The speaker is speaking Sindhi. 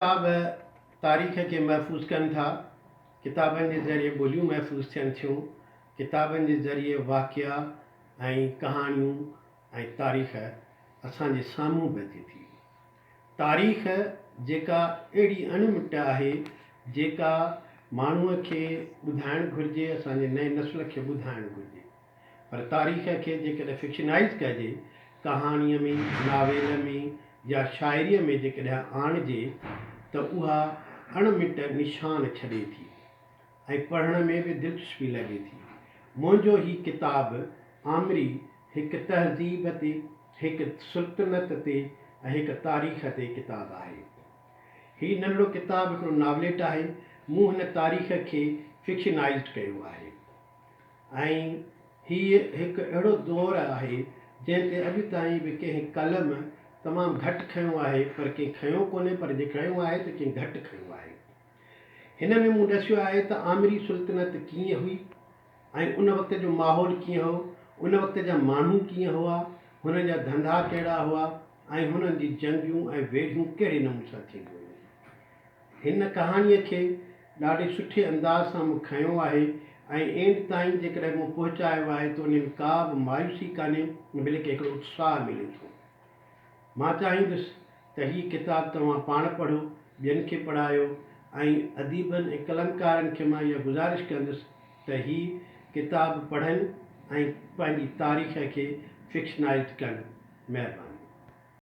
ڪتاب تاريخ کي محفوظ ڪن ٿا، ڪتابن جي ذريعي ٻوليون محفوظ ٿين ٿيون، ڪتابن جي ذريعي واقعا ۽ ڪهاڻيون ۽ تاريخ اسان جي سامهون به اچي ٿي. تاريخ جيڪا اهڙي اڻ مٽ آهي، جيڪا ماڻهوء کي ٻڌائڻ گهرجي، اسان جي نئين نسل کي ٻڌائڻ گهرجي. پر تاريخ کي جيڪڏهن فڪشنائيز ڪجي، ڪهاڻيء ۾، ناول ۾ يا شاعريء ۾ جيڪڏهن آڻجي ته اها اڻ مٽ نشان ڇڏي ٿي ۽ پڙهڻ ۾ به دلچسپي لڳي ٿي. منهنجو هي ڪتاب آمري هڪ تهذيب تي، هڪ سلطنت تي ۽ هڪ تاريخ تي ڪتاب آهي. هي ننڍڙو ڪتاب هڪڙو ناوليٽ آهي. مون هن تاريخ کي فڪشنائيزڊ ڪيو آهي. ۽ هيء هڪ اهڙو دور آهي، جنهن تي اڄ تائين به ڪنهن قلم تمام گهٽ کنيو آهي، پر ڪنهن کنيو ڪونهي، پر جي کنيو آهي ته ڪنهن گهٽ کنيو آهي. هن ۾ مون ڏسيو آهي ته آمري سلطنت ڪيئن هئي ۽ ان وقت جو ماحول ڪيئن هو، ان وقت جا ماڻهو ڪيئن هئا، هنن جا ڌنڌا ڪهڙا هئا ۽ هنن جي جنگيون ۽ ويڙهيون ڪهڙي نموني سان ٿينديون هيون. هن ڪهاڻيء کي ڏاڍي سٺي انداز سان مون کنيو آهي ۽ اينڊ تائين جيڪڏهن مون پهچايو آهي ته انهي ۾ ڪا به مايوسي ڪانهي بلڪه هڪڙو اتساهه ملي ٿو. مان چاهيندس ته هي ڪتاب توهان پاڻ پڙهو، ٻين کي پڙهايو ۽ اديبن ۽ قلمڪارن کي مان اها گذارش ڪندس ته هي ڪتاب پڙهن ۽ پنهنجي تاريخ کي فڪشنائيزڊ ڪن. مهرباني.